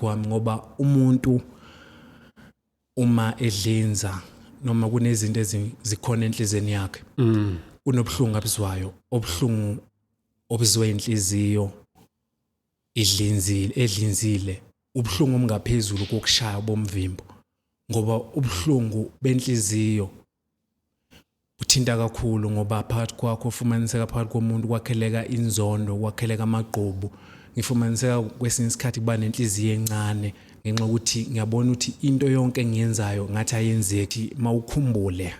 kwami, ngoba umuntu uma edlinza noma kunezinto ezikhona enhlizweni yakhe, kunobuhlungu abuzwayo, obuhlungu obuzwe inhliziyo idlinzile, edlinzile, ubuhlungu obungaphezulu kokushaya bomvimbo, ngoba ubuhlungu benhliziyo uthinta kakhulu, ngoba phakathi kwakho ufumaniseka phakathi komuntu kwakheleka inzondo, kwakheleka amagqubu. Ngifumaniseka kwesinye isikhathi kuba nenhliziyo encane ngenxa yokuthi ngiyabona ukuthi into yonke engiyenzayo ngathi ayenzeki. Mawukhumbule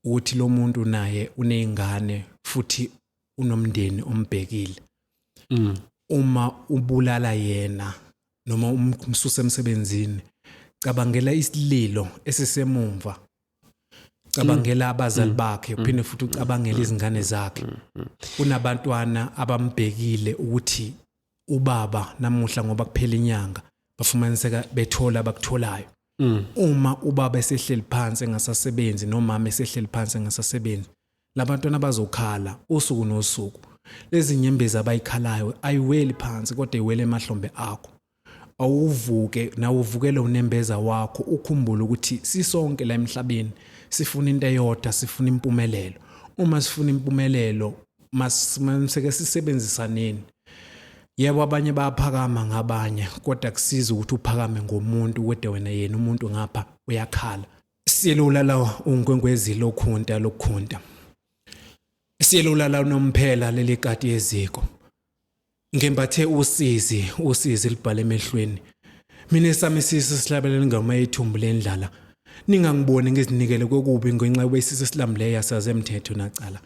ukuthi lo muntu naye uney'ngane futhi unomndeni ombhekile. Uma ubulala yena noma umsusa emsebenzini, cabangela isililo esisemumva, cabangela abazali bakhe, uphinde futhi ucabangele izingane zakhe. Kunabantwana abambhekile ukuthi ubaba namuhla ngoba kuphela inyanga bafumaniseka bethola abakutholayo. Uma ubaba esehleli phansi engasasebenzi nomama esehleli phansi engasasebenzi, labantwana bazokhala usuku nosuku. Lezi nyembezi abayikhalayo ayiweli phansi, kodwa iwele emahlombe akho. Awuvuke nawe, uvukele unembeza wakho, ukhumbule ukuthi sisonke la emhlabeni sifuna into eyodwa, sifuna impumelelo. Uma sifuna impumelelo, masike sisebenzisaneni. Yebo, abanye bayaphakama ngabanye, kodwa kusiza ukuthi uphakame ngomuntu, kodwa wena yena umuntu ngapha uyakhala. Siyelula la unkwenkwezi lokhunta lokhunta, siyelula la unomphela leli kati yeziko. Ngembathe usizi, usizi libhale emehlweni. Mina esami isisu sihlabelela ingoma yethumbu lendlala. Ningangiboni ngizinikele kokubi ngenxa yokuba isisu esilambileyo asazi emthetho nacala.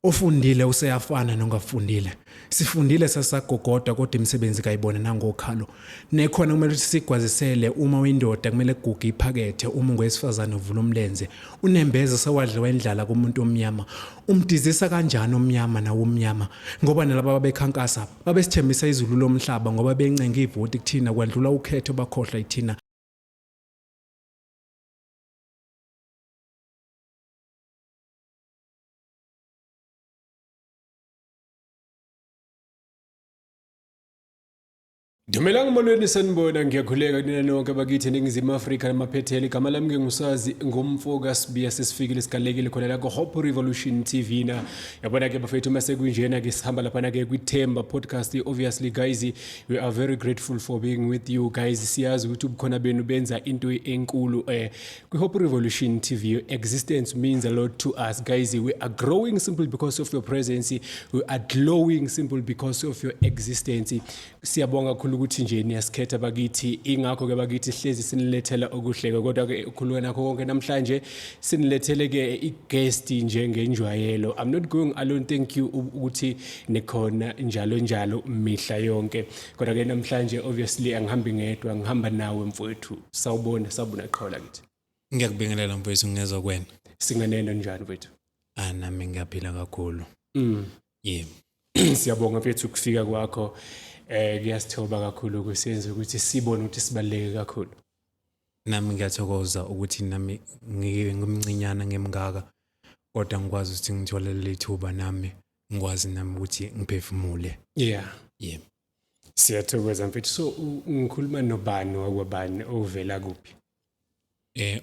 Ofundile useyafana nongafundile. Sifundile sasagogoda, kodwa imisebenzi kayibona nangokhalo. Nekhona kumele ukuthi sigwazisele. Uma uyindoda kumele kuguge iphakethe, uma ungowesifazane uvula umlenze. Unembeza sewadliwa indlala kumuntu omnyama. Umdizisa kanjani omnyama nawo omnyama? Ngoba nalaba babekhankasa babesithembisa izulu lomhlaba, ngoba bencenga ivoti kuthina, kwandlula ukhetho bakhohlwa ithina. Dumelang, molweni, sanibona. Ngiyakhuleka kunina nonke bakithi eNingizimu Afrika namaphethelo. Igama lami ke ngusazi ngumfo kaSibiya. Sesifikile, sigalekile khona la ku-Hope Revolution TV. Na yabona ke bafethu, uma sekunjena ke sihamba laphana ke kwi-Themba Podcast. Obviously guys, we are very grateful for being with you guys. Siyazi ukuthi ubukhona benu benza into enkulu kwi-Hope Revolution TV. Your existence means a lot to us guys. We are growing simply because of your presence. We are glowing simple because of your existence. Siyabonga kakhulu ukuthi nje niyasikhetha bakithi. Ingakho ke bakithi hlezi sinilethela okuhle-ke, kodwa ke ukhuluma nakho konke, namhlanje sinilethele ke i-guest njengenjwayelo. I'm not going alone. Thank you ukuthi nikhona njalo njalo mihla yonke. Kodwa ke namhlanje obviously angihambi ngedwa, ngihamba nawe mfowethu. Sawubona, sawubona qhola kithi. Ngiyakubingelela mfowethu, ngezwa kwena. Singaneno, njani mfowethu? Ah, nami ngiyaphila kakhulu. Yebo. Siyabonga mfethu ukufika kwakho. Kuyasithoba kakhulu, kusenza ukuthi sibone ukuthi sibaluleke kakhulu. Nami ngiyathokoza ukuthi nami ngimncinyana ngemngaka, kodwa ngikwazi ukuthi ngithole leli thuba, nami ngikwazi nami ukuthi ngiphefumule. Yebo. Siyathokoza mfethu. So ngikhuluma nobani wakwabani, ovela kuphi?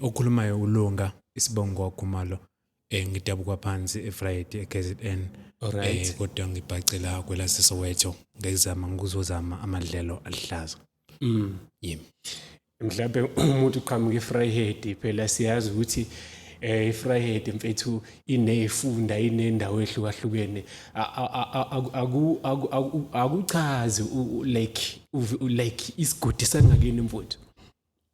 Okhulumayo uLunga, isibongo kwaKhumalo. Ngidabuka phansi eVryheid eKZN. Kodwa ngibhacela kwelaseSoweto ngizama ngikuzozama amadlelo aluhlaza. Yebo. Mhlawumbe umuntu uqhamuka eVryheid, phela siyazi ukuthi iVryheid mfethu inezifunda, inendawo ehlukahlukene. Akuchazi like isigodi sangakini mfowethu.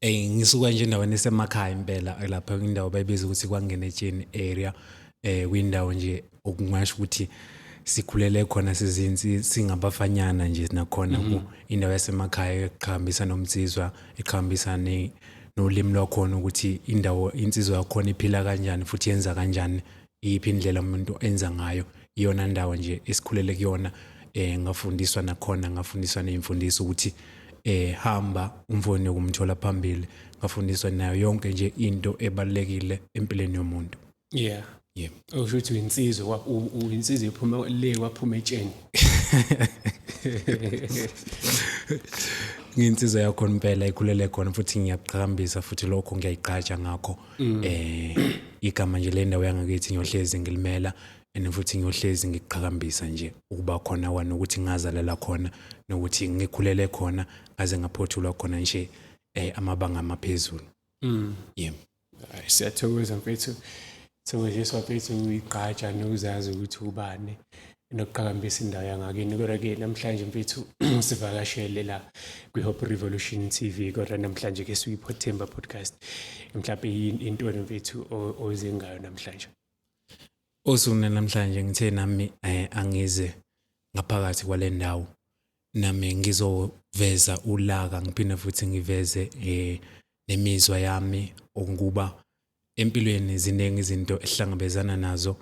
Ngisuka nje endaweni esemakhaya impela, lapha indawo bayibiza ukuthi kwaNgenetsheni area, kwindawo nje okungasho ukuthi sikhulele khona sizinsi singabafanyana nje nakhona ku indawo yasemakhaya eqhambisa nomsizwa, eqhambisa nolimi lwakhona, ukuthi indawo insizwa yakhona iphila kanjani futhi yenza kanjani, iyiphi indlela umuntu enza ngayo. Iyona ndawo nje esikhulele kuyona. Ngafundiswa nakhona, ngafundiswa nezimfundiso ukuthi hamba umfoni ukumthola phambili. Ngafundiswa nayo yonke nje into ebalekile empilweni yomuntu. Yebo. Usho ukuthi uyinsizwa, uyinsizwa ephuma le waphuma etsheni. Ngiyinsizwa yakhona impela, ikhulele khona, futhi ngiyakuqhakambisa futhi lokho ngiyayigqaja ngakho. Igama nje lendawo yangakithi ngiyohlezi ngilimela, and futhi ngiyohlezi ngikuqhakambisa nje ukuba khona kwami, nokuthi ngazalela khona, nokuthi ngikhulele khona, ngaze ngaphothulwa khona nje amabanga amaphezulu. Yebo. Hayi, siyathokoza mfethu, thokoziswa mfethu uyigqaja nokuzazi ukuthi ubani nokuqhakambisa indawo yangakini. Kodwa-ke namhlanje mfethu sivakashele la kwi-Hope Revolution TV, kodwa namhlanje ke siyi-Pothemba Podcast. Mhlawumbe yini intoni mfethu oze ngayo namhlanje? Osuku namhlanje ngithe nami angize ngaphakathi kwale ndawo, nami ngizoveza ulaka, ngiphinde futhi ngiveze nemizwa yami ukuba empilweni ziningi izinto esihlangabezana nazo,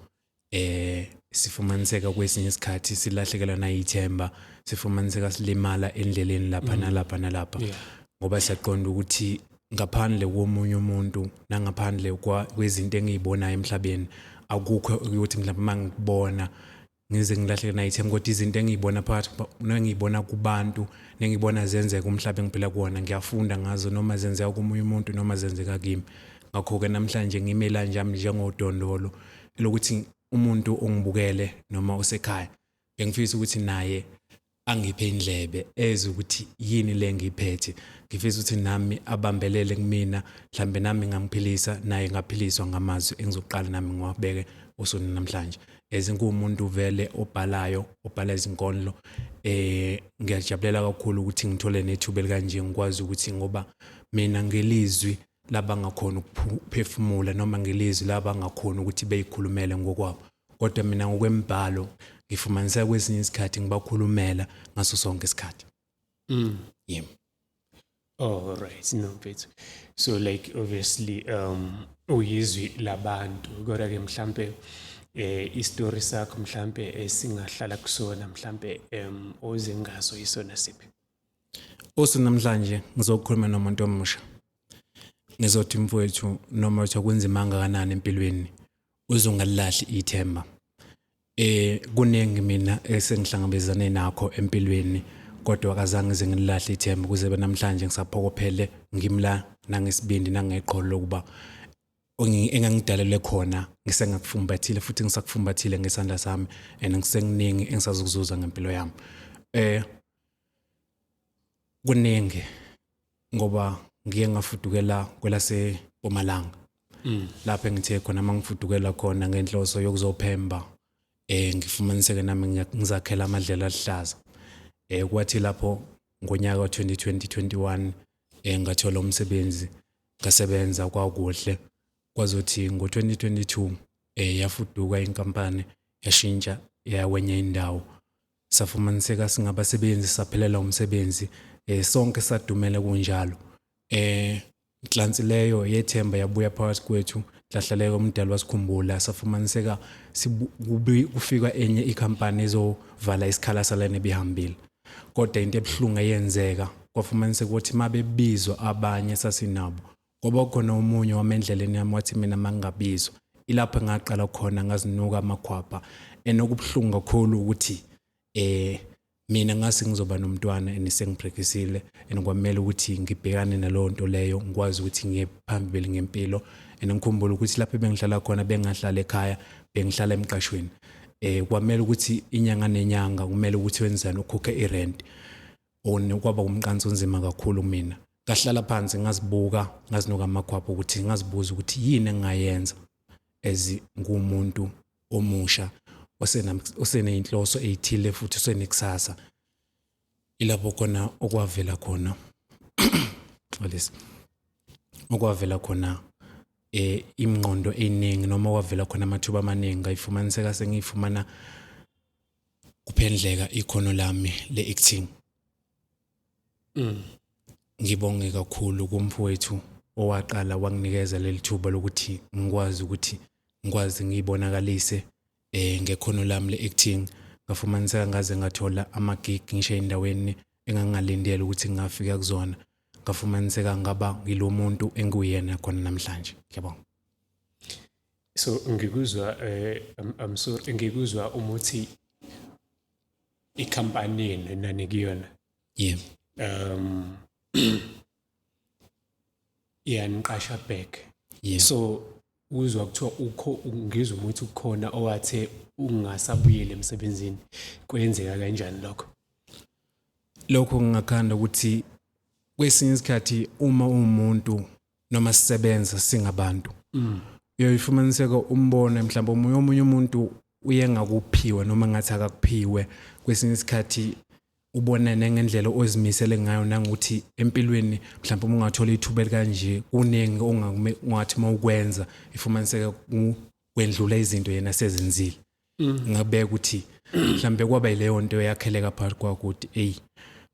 sifumaniseka kwesinye isikhathi silahlekelwa nayithemba, sifumaniseka silimala endleleni lapha nalapha nalapha, ngoba siyaqonda ukuthi ngaphandle komunye umuntu nangaphandle kwezinto engiyibonayo emhlabeni akukho ukuthi mhlawumbe uma ngikubona ngize ngilahleke nayithemba, kodwa izinto engiyibona phakathi nengiyibona kubantu nengibona zenzeka umhlaba engiphila kuwona, ngiyafunda ngazo, noma zenzeka komunye umuntu noma zenzeka kimi. Ngakho-ke namhlanje ngime la njami njengodondolo lokuthi umuntu ongibukele noma osekhaya, bengifisa ukuthi naye angiphe indlebe, ezwe ukuthi yini le ngiyiphethe. Ngifisa ukuthi nami abambelele kumina, mhlambe nami ngamphilisa, naye ngaphiliswa ngamazwi engizoqala nami ngiwabeke osukwini namhlanje. As ngumuntu vele obhalayo, obhala izinkondlo, ngiyajabulela kakhulu ukuthi ngithole nethuba elikanje, ngikwazi ukuthi, ngoba mina ngelizwi labangakhona ukuphefumula noma ngelizwi labangakhona ukuthi beyikhulumele ngokwabo, kodwa mina ngokwembhalo ngifumaniseka kwesinye isikhathi ngibakhulumela ngaso sonke isikhathi. Yebo. Oh right, no mfethu. So like obviously uyizwi labantu, kodwa ke mhlambe istory sakho mhlambe esingahlala kusona, mhlambe oze ngaso, isona siphi? Usu namhlanje ngizokhuluma nomuntu omusha. Ngizothi mfowethu, noma uthi kunzima kangakanani empilweni, uzungalilahli ithemba. Kuningi mina esengihlangabezane nakho empilweni, kodwa akazange ngize ngililahle ithemba kuze namhlanje ngisaphokophele, ngimla nangesibindi nangeqholo lokuba engangidalelwe khona ngisengakufumbathile futhi ngisakufumbathile ngesandla sami, and ngisenginingi engisazokuzuza ngempilo yami. Kuningi ngoba ngiye ngafudukela kwelase Mpumalanga, lapho engithe khona mangifudukela khona ngenhloso yokuzophemba, ngifumaniseke nami ngizakhela amadlelo aluhlaza. Kwathi lapho ngonyaka wa-2020 21 ngathola umsebenzi, ngasebenza kwakuhle, kwazothi ngo-2022 yafuduka inkampani, yashintsha yakwenye indawo, safumaniseka singabasebenzi saphelelwa umsebenzi, sonke sadumela kunjalo. Nhlansi leyo yethemba yabuya phakathi kwethu, hlahlaleka umdali wasikhumbula, safumaniseka kufika enye ikhampani ezovala isikhala salena ebihambile. Kodwa into ebuhlungu eyenzeka, kwafumaniseka ukuthi uma bebizwa abanye sasinabo, kwaba khona omunye wami endleleni yami wathi mina mangingabizwa. Ilapho engaqala khona ngazinuka amakhwapha, and okubuhlungu kakhulu ukuthi mina ngase ngizoba nomntwana and sengibrekisile, and kwamele ukuthi ngibhekane naleyo nto leyo, ngikwazi ukuthi ngiye phambili ngempilo. And ngikhumbule ukuthi lapho bengihlala khona bengahlala ekhaya, bengihlala emqashweni. Kwamele ukuthi inyanga nenyanga kumele ukuthi wenzani, ukhokhe irent. On kwaba umqanso onzima kakhulu kumina. Ngahlala phansi, ngazibuka, ngazinuka amakhwapha, ukuthi ngazibuza ukuthi yini engingayenza as ngumuntu omusha oseneyinhloso eyithile futhi osenekusasa. Ilapho khona okwavela khona, xolisa, okwavela khona imingqondo eyiningi noma okwavela khona amathuba amaningi, ngayifumaniseka sengiyifumana kuphendleka ikhono lami le-acting. Ngibonge kakhulu kumfowethu owaqala wanginikeza leli thuba lokuthi ngikwazi ukuthi ngikwazi ngiyibonakalise ngekhono lami le-acting. Ngafumaniseka ngaze ngathola ama-gig ngisho ey'ndaweni engangingalindele ukuthi ngingafika kuzona. Ngafumaniseka ngaba ngilo muntu enguyena khona namhlanje. Ngiyabonga. So ngikuzwa I'm sorry, ngikuzwa umuthi ikhampani yenu nani kuyona. Yebo. Um Yaniqasha back. Yeah. So uzwa kuthiwa ukho, ngizwa ukuthi ukhona owathe ungasabuyeli emsebenzini. Kwenzeka kanjani lokho? Lokho ngingakhanda ukuthi kwesinye isikhathi uma uwumuntu noma sisebenza singabantu, uyoyifumaniseka umbone mhlawumbe omunye umuntu uye ngakuphiwe noma ngathi akakuphiwe. Kwesinye isikhathi ubone nengendlela ozimisele ngayo, nangokuthi empilweni mhlawumbe uma ungathola ithuba elikanje kuningi ungathi uma ukwenza ifumaniseka kwendlula izinto yena sezenzile. Ngabeka ukuthi mhlawumbe kwaba yileyo nto eyakheleka phakathi kwakho ukuthi eyi,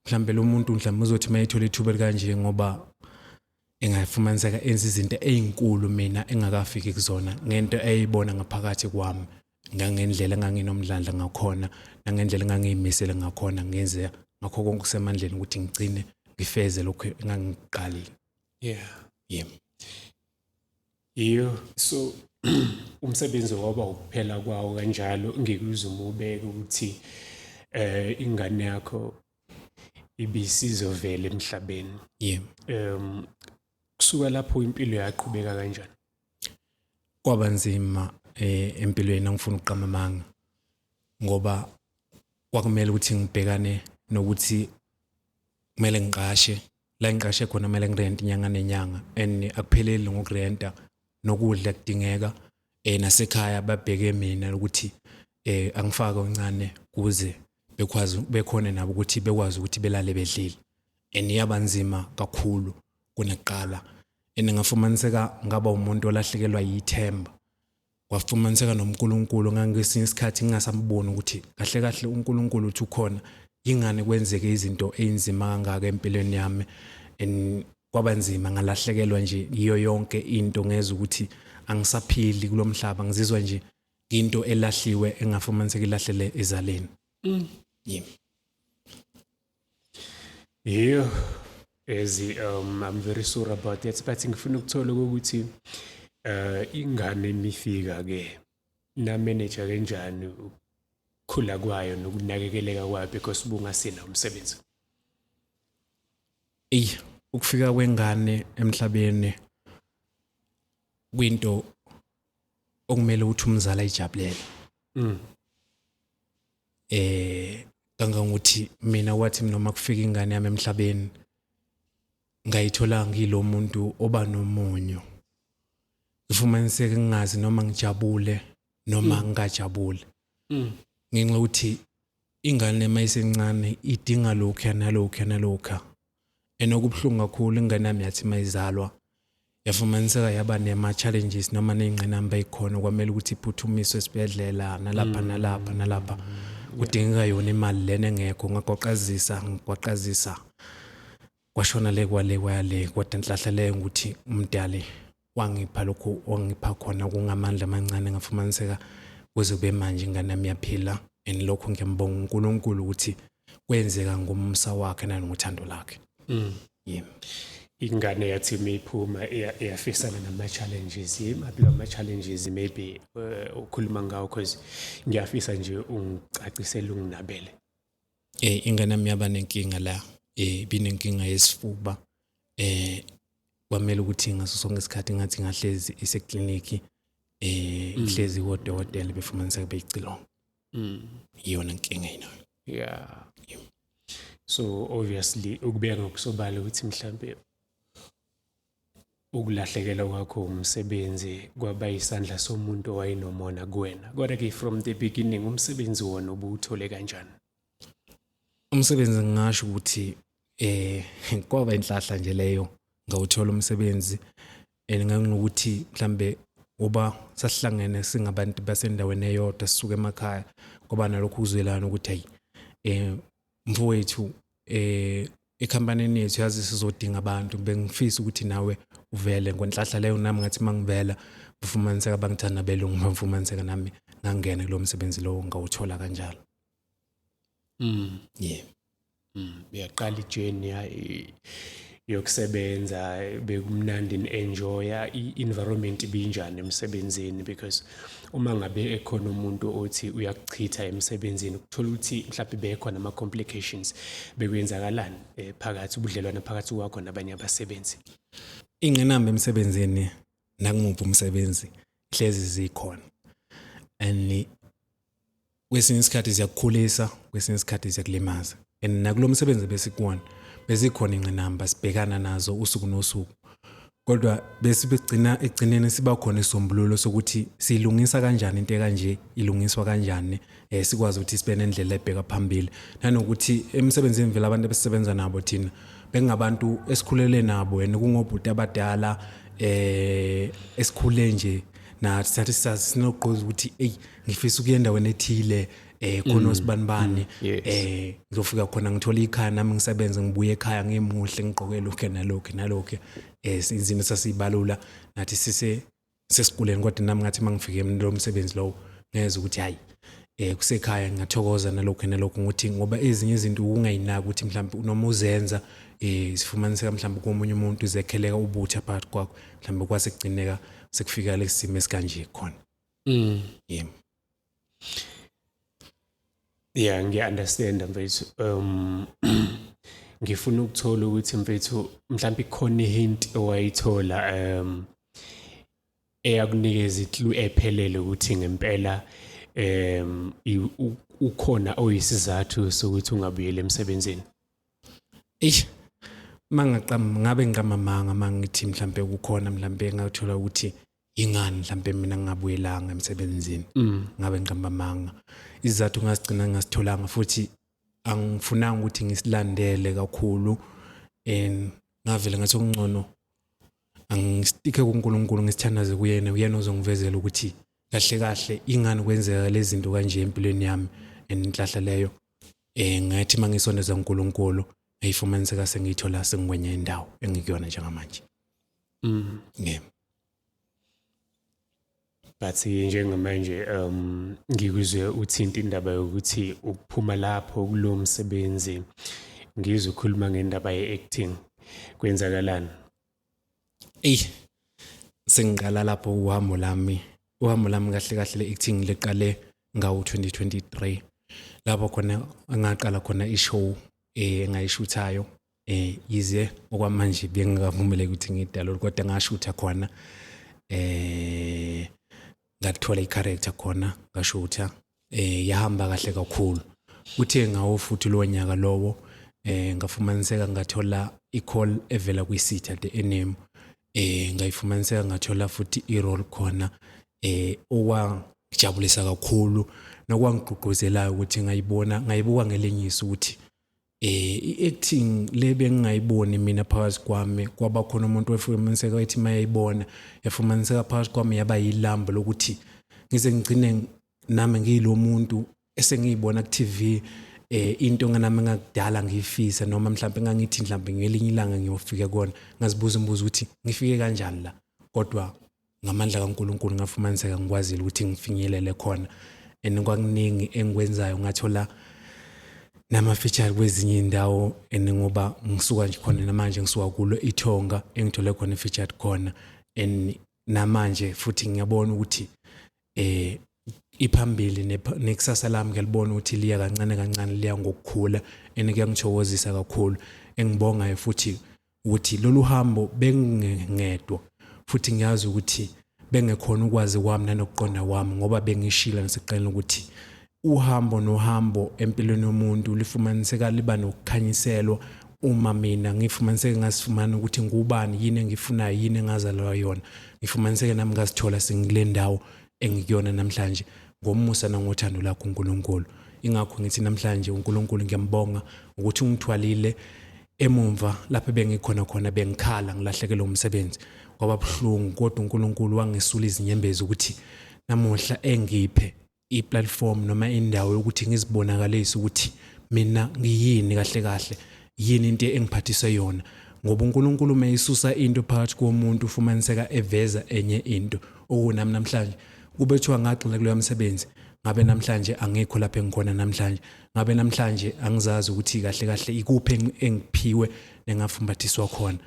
mhlawumbe lo muntu mhlawumbe uzothi uma ethola ithuba elikanje ngoba engafumaniseka enza izinto ey'nkulu mina engakafiki kuzona, ngento eyibona ngaphakathi kwami, ngangendlela enganginomdlandla ngakhona nangendlela engangiyimisele ngakhona, ngenze ngakho konke okusemandleni ukuthi ngigcine ngifeze lokhu engangiqalile. Yeah. Iyo, so umsebenzi waba ukuphela kwawo kanjalo. Ngikuzwa uma ubeka ukuthi ingane yakho ibisizovela emhlabeni. Kusuka lapho impilo yaqhubeka kanjani? Kwaba nzima empilweni, angifuni ukuqamba amanga, ngoba kwakumele ukuthi ngibhekane nokuthi kumele ngiqashe la ngiqashe khona, kumele ngirente inyanga nenyanga, and akupheleli ngokurenta, nokudla kudingeka, nasekhaya babheke mina ukuthi angifake oncane kuze bekwazi bekhone nabo ukuthi bekwazi ukuthi belale bedlile. And yaba nzima kakhulu kunakuqala, and ngafumaniseka ngaba umuntu olahlekelwa yithemba, kwafumaniseka noNkulunkulu ngangesinye isikhathi ngingasamboni ukuthi kahle kahle uNkulunkulu uthi ukhona, yingane kwenzeke izinto ezinzima kangaka empilweni yami. And kwaba nzima, ngalahlekelwa nje yiyo yonke into, ngeza ukuthi angisaphili kulomhlaba, ngizizwa nje into elahliwe engafumaniseka ilahlele ezaleni. Yimi. Iyo, ezi I'm very sorry about that, but ngifuna ukuthola ukuthi ingane mifika ke na manage kanjani ukukhula kwayo nokunakekeleka kwayo, because bungasina umsebenzi? Ey, ukufika kwengane emhlabeni kwinto okumele ukuthi umzali ayijabulele. Kangangokuthi mina wathi noma kufika ingane yami emhlabeni ngayithola ngilo muntu oba nomunyu, ngifumaniseke ngingazi noma ngijabule noma ngingajabuli, ngenxa yokuthi ingane mayisencane idinga lokhu nalokhu nalokhu. And okubuhlungu kakhulu, ingane yami yathi mayizalwa yafumaniseka yaba nema-challenges noma ney'ngqinamba ey'khona, kwamele ukuthi iphuthumiswe esibhedlela nalapha nalapha nalapha, kudingeka yona imali lena engekho. Ngagwaqazisa, ngigwaqazisa, kwashona le kwale kwale, kodwa inhlahla leyo ukuthi umdali wangipha lokhu wangipha khona kungamandla amancane, ngafumaniseka kuze kube manje ingane yami iyaphila. And lokho ngiyambonga uNkulunkulu ukuthi kwenzeka ngomusa wakhe nangothando lakhe. Yebo. Ingane yathi miphuma iyafisana nama-challenges, yimaphi lawo ma-challenges maybe ukhuluma ngawo? Cause ngiyafisa nje ungicacisele, unginabele. Ingane yami yaba nenkinga la, ibinenkinga yesifuba, kwamele ukuthi ngaso sonke isikhathi ngathi ngahlezi isekliniki, ihlezi kodokotela befumaniseka beyicilonga. Iyona inkinga yinayo. Yeah, so obviously ukubeka ngokusobala ukuthi mhlambe ukulahlekelwa kwakho umsebenzi kwaba isandla somuntu owayenomona kuwena, kodwa-ke from the beginning umsebenzi wona ubuwuthole kanjani? Umsebenzi ngingasho ukuthi kwaba inhlahla nje leyo, ngawuthola umsebenzi, and nganginokuthi mhlambe uba sasihlangene singabantu basendaweni eyodwa sisuka emakhaya, kwaba nalokhu kuzwelana ukuthi hayi, mfowethu, ekhampanini yethu yazi sizodinga abantu, bengifisa ukuthi nawe uvele. Ngenhlahla leyo nami ngathi mangivela bufumaniseka bangithanda belungu, bafumaniseka nami ngangena kulo msebenzi lowo, ngawuthola kanjalo. Yeah. Uyaqala ijourney Yokusebenza bekumnandi, ni-enjoya i-environment ibinjani emsebenzini? Because uma ngabe ekhona umuntu othi uyakuchitha emsebenzini, ukuthola ukuthi mhlawumbe bekhona ama-complications, bekwenzakalani phakathi ubudlelwane phakathi kwakho nabanye abasebenzi? Ingqinamba emsebenzini, nakumuphi umsebenzi, hlezi zikhona, and kwesinye isikhathi ziyakukhulisa, kwesinye isikhathi ziyakulimaza. And nakulo msebenzi besikuwona bezikhona ingqinamba sibhekana nazo usuku nosuku, kodwa bese begcina ekugcineni siba khona isisombululo sokuthi siyilungisa kanjani into ekanje, ilungiswa kanjani, sikwazi ukuthi sibe nendlela ebheka phambili. Nanokuthi emsebenzini vele abantu abesebenza nabo thina bengabantu esikhulele nabo, and kungobhuti abadala esikhule nje nathi, sathi sinogqozi ukuthi, "Ey, ngifisa ukuya endaweni ethile, khona osibanibani, ngizofika khona ngithola ikhaya nami ngisebenze, ngibuye ekhaya ngimuhle, ngigqoke lokhu nalokhu nalokhu." Izinto sasibalula nathi sise sesikoleni, kodwa nami ngathi mangifike lo msebenzi lowo ngezwe ukuthi hayi, kusekhaya, ngingathokoza nalokho nalokho, ukuthi ngoba ezinye izinto ungayinaki ukuthi mhlawumbe noma uzenza sifumaniseka mhlawumbe komunye umuntu zekheleka ubutha phakathi kwakho, mhlawumbe kwase kugcineka sekufika lesimo esikanje khona. Yebo. Yeah, ngiya-understand, mfethu. Ngifuna ukuthola ukuthi, mfethu, mhlawumbe ikhona i-hint owayithola eyakunikeza i-clue ephelele ukuthi ngempela ukhona oyisizathu sokuthi ungabuyeli emsebenzini. Eish, mangaqamba ngabe ngiqamba amanga mangithi mhlambe kukhona mhlambe ngathola ukuthi ingani mhlambe mina ngingabuyelanga emsebenzini. Ngabe ngiqamba amanga. Izathu ngasigcina ngingasitholanga, futhi angifunanga ukuthi ngisilandele kakhulu, and ngavele ngathi okungcono angi-sticke kuNkulunkulu, ngisithandaze kuyena, uyena ozongivezela ukuthi kahle kahle ingani kwenzeka lezi zinto kanje empilweni yami. And inhlahla leyo, ngathi mangisondeza uNkulunkulu, ngayifumaniseka sengiyithola sengikwenye indawo engikuyona njengamanje. Yebo. But njengamanje ngikuzwe uthinta indaba yokuthi ukuphuma lapho kulo msebenzi, ngizwe ukhuluma ngendaba ye-acting. Kwenzakalani? Ey, sengiqala lapho uhambo lami. Uhambo lami kahle kahle le-acting liqale ngawo 2023, lapho khona engaqala khona i-show engayishuthayo, yize okwamanje bengingakavumeleki ukuthi ngiyidalule, kodwa ngashutha khona, ngathola i-character khona, ngashutha, yahamba kahle kakhulu. Uthe ngawo futhi lo nyaka lowo ngafumaniseka ngathola i-call evela kwi-Sitha The Enemy, ngayifumaniseka ngathola futhi i-role khona, okwangijabulisa kakhulu nokwangigqugquzelayo ukuthi ngayibona, ngayibuka ngelinye iso ukuthi i-acting le bengingayiboni mina phakathi kwami, kwaba khona umuntu wefumaniseka ethi mayayibona, yafumaniseka phakathi kwami, yaba yilambo lokuthi ngize ngigcine nami ngiyilo muntu esengiyibona ku TV, into nganami ngakudala ngiyifisa, noma mhlawumbe ngangithi mhlawumbe ngelinye ilanga ngiyofika kona. Ngazibuza umbuzo ukuthi ngifike kanjani la, kodwa ngamandla kaNkulunkulu ngafumaniseka ngikwazile ukuthi ngifinyelele khona. And kwakuningi engikwenzayo, ngathola nama-feature kwezinye iy'ndawo, and ngoba ngisuka nje khona namanje ngisuka kulo ithonga engithole khona i-featured khona, and namanje futhi ngiyabona ukuthi iphambili nekusasa lami ngiyalibona ukuthi liya kancane kancane, liya ngokukhula, and kuyangithokozisa kakhulu. Engibongayo futhi ukuthi lolu hambo bengingedwa, futhi ngiyazi ukuthi bengekhona ukwazi kwami nanokuqonda kwami, ngoba bengishilo nasekuqaleni ukuthi uhambo nohambo empilweni yomuntu lifumaniseka liba nokukhanyiselwa. Uma mina ngifumaniseke ngasifumana ukuthi ngubani, yini engifunayo, yini engazalwa yona, ngifumaniseke nami ngazithola sengikule ndawo engikuyona namhlanje ngomusa nangothando lakho uNkulunkulu. Ingakho ngithi namhlanje uNkulunkulu ngiyambonga ukuthi ungithwalile emumva lapho bengikhona khona, bengikhala ngilahlekelwe umsebenzi, kwaba buhlungu, kodwa uNkulunkulu wangesula izinyembezi ukuthi namuhla engiphe i-platform noma indawo yokuthi ngizibonakalise ukuthi mina ngiyini kahle kahle, yini into engiphathise yona, ngoba uNkulunkulu uma isusa into phakathi komuntu ufumaniseka eveza enye into. Okunami namhlanje kube kuthiwa ngagxila kuloya msebenzi, Ngabe namhlanje angikho lapha engikhona namhlanje, ngabe namhlanje angizazi ukuthi kahle kahle ikuphi engiphiwe nengafumbathiswa khona.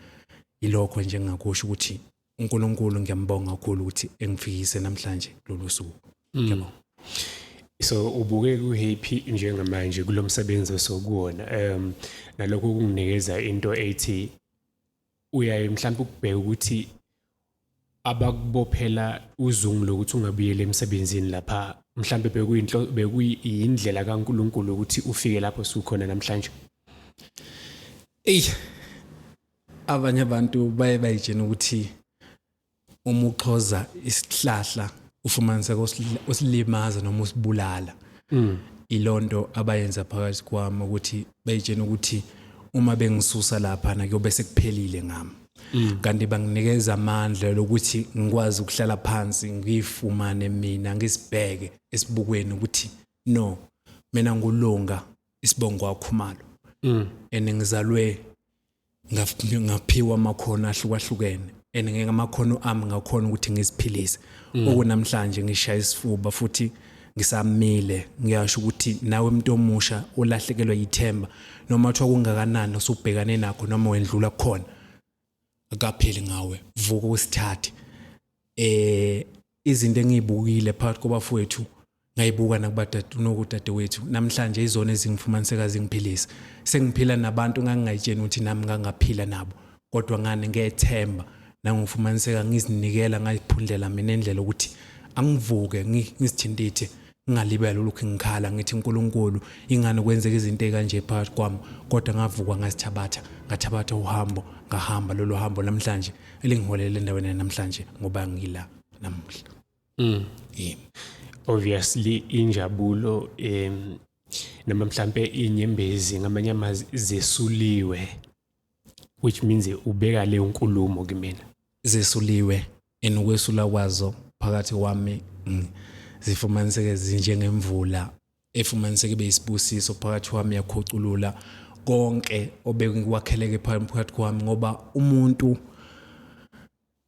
Ilokho nje engingakusho ukuthi uNkulunkulu ngiyambonga kakhulu ukuthi engifikise namhlanje lolu suku. Ngiyabonga. So ubuke ku-happy njengamanje kulo msebenzi osokuwona, nalokho kunginikeza into ethi uyaye mhlawumbe ukubheka ukuthi abakubophela uzungu lokuthi ungabuyeli emsebenzini lapha, mhlawumbe bekuyindlela kaNkulunkulu ukuthi ufike lapho sukhona namhlanje. Ey, abanye abantu baye bayitshena ukuthi uma uxhoza isihlahla ufumaniseka usilimaza noma usibulala. Ilonto abayenza phakathi kwami ukuthi bayitshena ukuthi uma bengisusa lapha na kuyobe sekuphelile ngami. Kanti banginikeza amandla lokuthi ngikwazi ukuhlala phansi ngifumane mina, ngisibheke esibukweni ukuthi no, mina ngulunga isibongo kwaKhumalo. And ngizalwe ngaphiwa amakhono ahlukahlukene, and ngeke amakhono ami ngakhona ukuthi ngiziphilise. Okunamhlanje ngishaya isifuba futhi ngisamile, ngiyasho ukuthi nawe umuntu omusha olahlekelwa yithemba, noma kuthiwa kungakanani osubhekane nakho noma wendlula kukhona, akapheli ngawe, vuka usithathe. Izinto engiyibukile phakathi kwabafowethu ngayibuka nakubadadewethu namhlanje izona ezingifumaniseka zingiphilisa. Sengiphila nabantu ngangingayitsheni ukuthi nami ngangaphila nabo, kodwa ngane ngethemba nangofumaniseka ngizinikela ngayiphundlela mina indlela ukuthi angivuke ngizithintithe, ngingalibela ulokhu ngikhala ngithi uNkulunkulu ingane kwenzeka izinto ekanje phakathi kwami, kodwa ngavuka ngazithabatha, ngathabatha uhambo, ngahamba lolo hambo namhlanje elingiholele endaweni namhlanje ngoba ngila namuhla. Yebo. Obviously injabulo noma mhlambe inyembezi ngamanye amazwi zesuliwe, which means ubeka le nkulumo kimina. Zesuliwe, enukwesula kwazo phakathi kwami zifumaniseke zinjengemvula efumaniseke beyisibusiso phakathi kwami, yakhuculula konke obekuwakheleke phakathi kwami. Ngoba umuntu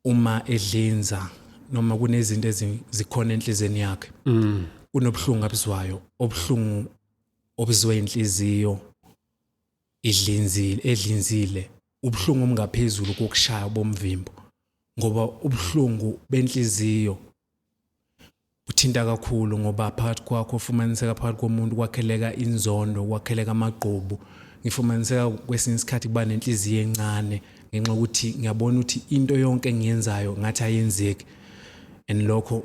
uma edlinza noma kunezinto ezikhona enhlizweni yakhe, kunobuhlungu abuzwayo, obuhlungu obuzwe inhliziyo idlinzile, edlinzile, ubuhlungu obungaphezulu kokushaya bomvimbo, ngoba ubuhlungu benhliziyo uthinta kakhulu, ngoba phakathi kwakho ufumaniseka phakathi komuntu kwakheleka inzondo, kwakheleka amagqubu. Ngifumaniseka kwesinye isikhathi kuba nenhliziyo encane ngenxa yokuthi ngiyabona ukuthi into yonke engiyenzayo ngathi ayenzeki. And lokho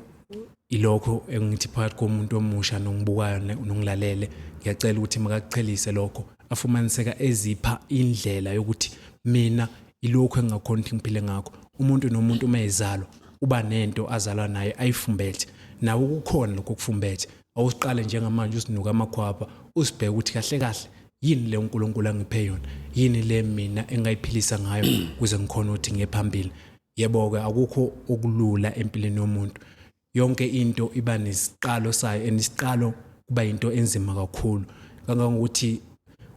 ilokho engithi phakathi komuntu omusha nongibukayo nongilalele, ngiyacela ukuthi makakuchelise lokho, afumaniseka ezipha indlela yokuthi mina ilokhu engingakhona ukuthi ngiphile ngakho. Umuntu nomuntu uma ezalwa uba nento azalwa naye ayifumbethe, nawe kukhona lokho okufumbethe. Awusiqale njengamanje usinuka amakhwapha, usibheke ukuthi kahle kahle yini le uNkulunkulu angiphe yona, yini le mina engayiphilisa ngayo ukuze ngikhone ukuthi ngiye phambili. Yebo-ke, akukho okulula empilweni yomuntu, yonke into iba nesiqalo sayo, and isiqalo kuba into enzima kakhulu kangangokuthi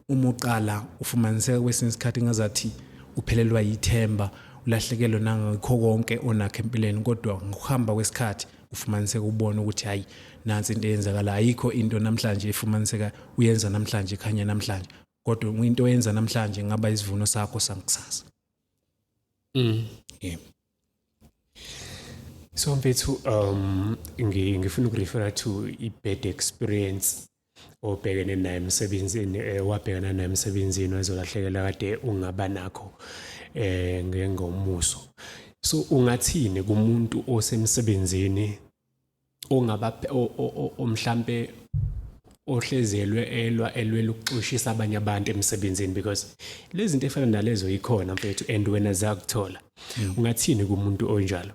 uma uqala ufumaniseka kwesinye isikhathi ngazathi uphelelwa yithemba, ulahlekelwe nangakho konke onakho empilweni. Kodwa ngokuhamba kwesikhathi ufumaniseka ubona ukuthi hayi, nansi into eyenzakala. Ayikho into namhlanje efumaniseka uyenza namhlanje khanye namhlanje, kodwa into oyenza namhlanje ngaba isivuno sakho sankusasa. Yebo. So mfethu, ngifuna ukurefera to i-bad experience obhekene nayo emsebenzini, wabhekana nayo emsebenzini, wazolahlekelwa kade ungaba nakho ngengomuso. So ungathini kumuntu osemsebenzini ongaba omhlambe ohlezelwe elwa elwela ukuxoshisa abanye abantu emsebenzini, because lezi zinto efana nalezo ikhona mfethu, and wena zakuthola? Ungathini kumuntu onjalo?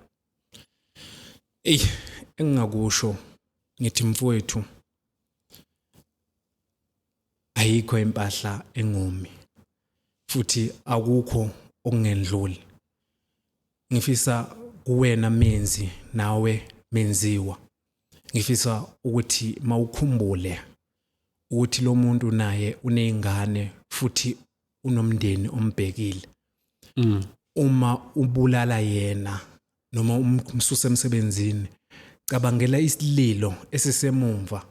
Ey, engingakusho ngithi mfowethu, ayikho impahla engomi futhi akukho okungendluli. Ngifisa kuwena menzi nawe menziwa, ngifisa ukuthi mawukhumbule ukuthi lo muntu naye unezingane futhi unomndeni ombhekile. Uma ubulala yena noma umsusa emsebenzini, Cabangela isililo esisemumva,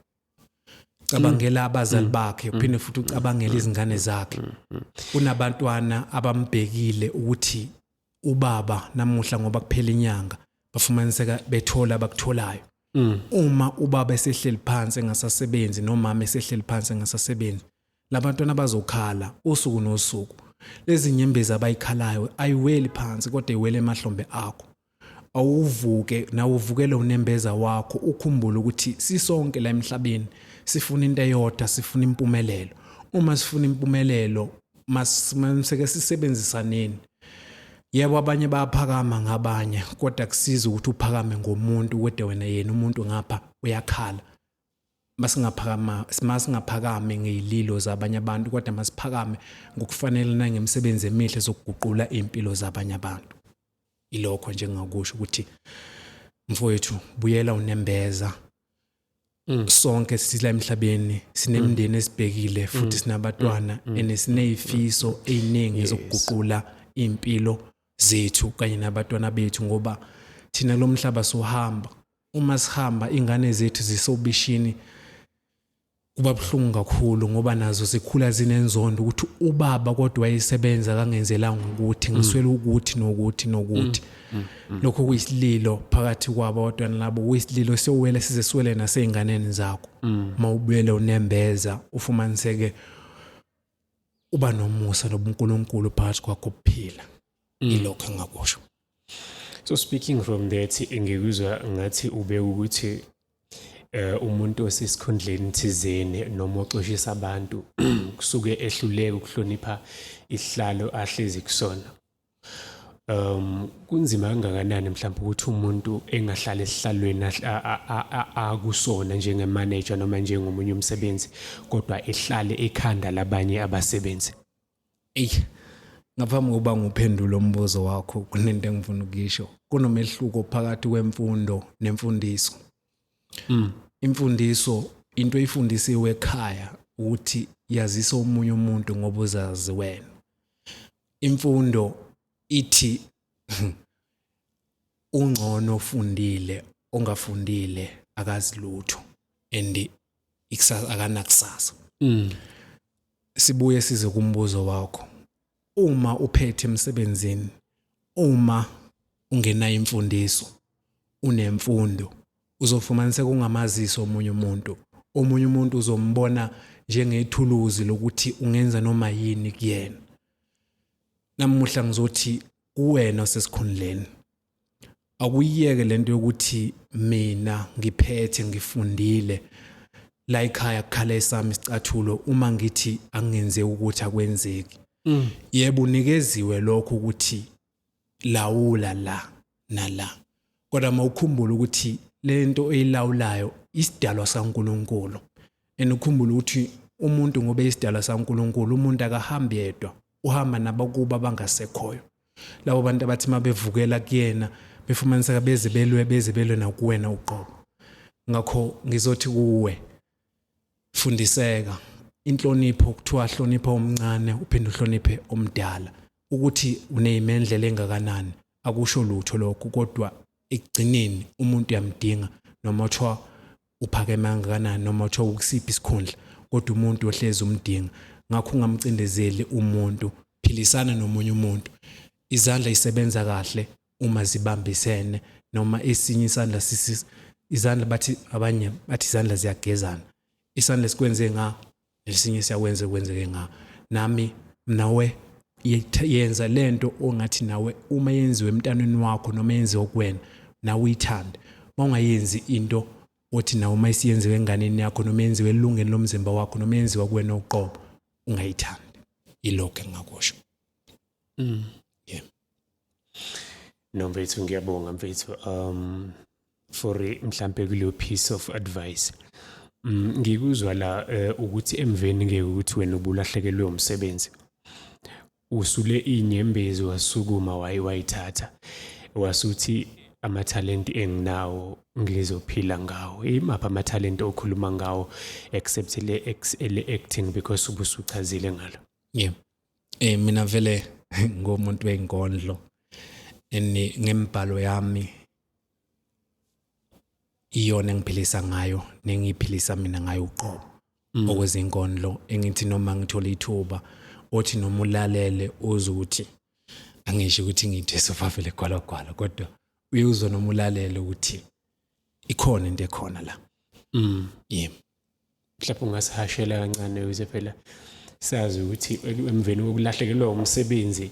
cabangela abazali bakhe, uphinde futhi ucabangele izingane zakhe. Kunabantwana abambhekile ukuthi ubaba namuhla, ngoba kuphela inyanga, bafumaniseka bethola abakutholayo. Uma ubaba esehleli phansi engasasebenzi, nomama esehleli phansi engasasebenzi, labantwana bazokhala usuku nosuku. Lezi nyembezi abayikhalayo ayiweli phansi, kodwa iwele emahlombe akho. Awuvuke nawe, uvukele unembeza wakho, ukhumbule ukuthi sisonke la emhlabeni sifuna into eyodwa, sifuna impumelelo. Uma sifuna impumelelo, masike sisebenzisaneni. Yebo, abanye bayaphakama ngabanye, kodwa kusiza ukuthi uphakame ngomuntu kodwa wena yena umuntu ngapha uyakhala. Masingaphakama, masingaphakame ngezililo zabanye abantu, kodwa masiphakame ngokufanele nangemisebenzi emihle zokuguqula impilo zabanye abantu. Ilokho nje engingakusho ukuthi, mfowethu, buyela unembeza. Sonke sila emhlabeni sinemindeni esibhekile, futhi sinabantwana and sinezifiso eziningi zokuguqula impilo zethu kanye nabantwana bethu, ngoba thina lo mhlaba sohamba. Uma sihamba, ingane zethu zisobishini, kuba buhlungu kakhulu, ngoba nazo zikhula zinenzondo ukuthi ubaba kodwa wayesebenza, kangenzelanga ukuthi ngiswele ukuthi nokuthi nokuthi. Lokho kuyisililo phakathi kwabo abantwana labo, kuyisililo siyowela size siwele nasey'nganeni zakho. Uma ubuyele unembeza, ufumaniseke uba nomusa nobuNkulunkulu phakathi kwakho kuphila. Ilokho engingakusho. So speaking from that, ngikuzwa ngathi ube ukuthi umuntu osesikhundleni thizeni noma oxoshisa abantu kusuke ehluleka ukuhlonipha isihlalo ahlezi kusona. Kunzima kangakanani mhlawumbe ukuthi umuntu engahlala esihlalweni akusona njengemanager noma njengomunye umsebenzi, kodwa ehlale ekhanda labanye abasebenzi? Eyi, ngaphambi kokuba nguphendule umbuzo wakho, kunento engifuna ukuyisho. Kunomehluko phakathi kwemfundo nemfundiso. Imfundiso into oyifundisiwe ekhaya ukuthi yazisa omunye umuntu ngoba uzazi wena. Imfundo ithi ungcono ofundile, ongafundile akazi lutho and ikusasa akanakusasa. Sibuye size kumbuzo wakho. Uma uphethe emsebenzini, uma ungenayo imfundiso, unemfundo, uzofumaniseka ungamazisi omunye umuntu. Omunye umuntu uzombona njengethuluzi lokuthi ungenza noma yini kuyena. Namuhla ngizothi kuwena osesikhundleni, akuyiyeke lento yokuthi mina ngiphethe, ngifundile, la ekhaya kukhala esami isicathulo, uma ngithi angenzeki ukuthi akwenzeki. Yebo, unikeziwe lokho ukuthi lawula la nala, kodwa mawukhumbula ukuthi lento oyilawulayo isidalwa saNkuluNkulu, and ukhumbule ukuthi umuntu ngoba isidalwa saNkuluNkulu, umuntu akahambi yedwa, uhamba nabakuba abangasekhoyo, labo bantu abathi mabevukela kuyena befumaniseka beze belwe, beze belwe nakuwena uqobo. Ngakho ngizothi kuwe, fundiseka inhlonipho. Kuthiwa hlonipha omncane, uphinde uhloniphe omdala. Ukuthi uneyimendlela engakanani akusho lutho lokho, kodwa ekugcineni umuntu uyamdinga, noma kuthiwa uphakeme kangakanani, noma kuthiwa ukusiphi isikhundla, kodwa umuntu ohlezi umdinga. Ngakho ungamcindezeli umuntu, philisana nomunye umuntu. Izandla isebenza kahle uma zibambisene, noma esinye isandla sisi izandla, bathi abanye bathi izandla ziyagezana. Isandla esikwenze nga nesinye siyakwenza kwenzeke nga nami nawe. Yenza lento ongathi nawe uma yenziwe emntaneni wakho noma yenziwe kuwena, nawe uyithande. Uma ungayenzi into othi nawe uma isiyenziwe enganeni yakho, noma yenziwe elungeni lomzimba wakho, noma yenziwa kuwena uqobo, ungayithandi. Ilokho engingakusho. Yeah. No mfethu, ngiyabonga mfethu for mhlambe kuleyo piece of advice. Ngikuzwa la ukuthi emveni ke ukuthi wena ubulahlekelwe umsebenzi, usule inyembezi, wasukuma, wayithatha, wasuthi amathalenti enginawo ngizophila ngawo. Imaphi amathalenti okhuluma ngawo, except le acting, because ubusuchazile ngalo? Yeah. Mina vele ngumuntu wenkondlo and ngembhalo yami. Iyona engiphilisa ngayo nengiphilisa mina ngayo uqobo. Okwezinkondlo engithi noma ngithola ithuba othi noma ulalele uzwe ukuthi, angisho ukuthi ngithe sofafele gwalagwala, kodwa uyuzwa noma ulalele ukuthi ikhona into ekhona la. Yebo. Mhlawumbe ungasihashela kancane ukuze phela sazi ukuthi emveni kokulahlekelwa umsebenzi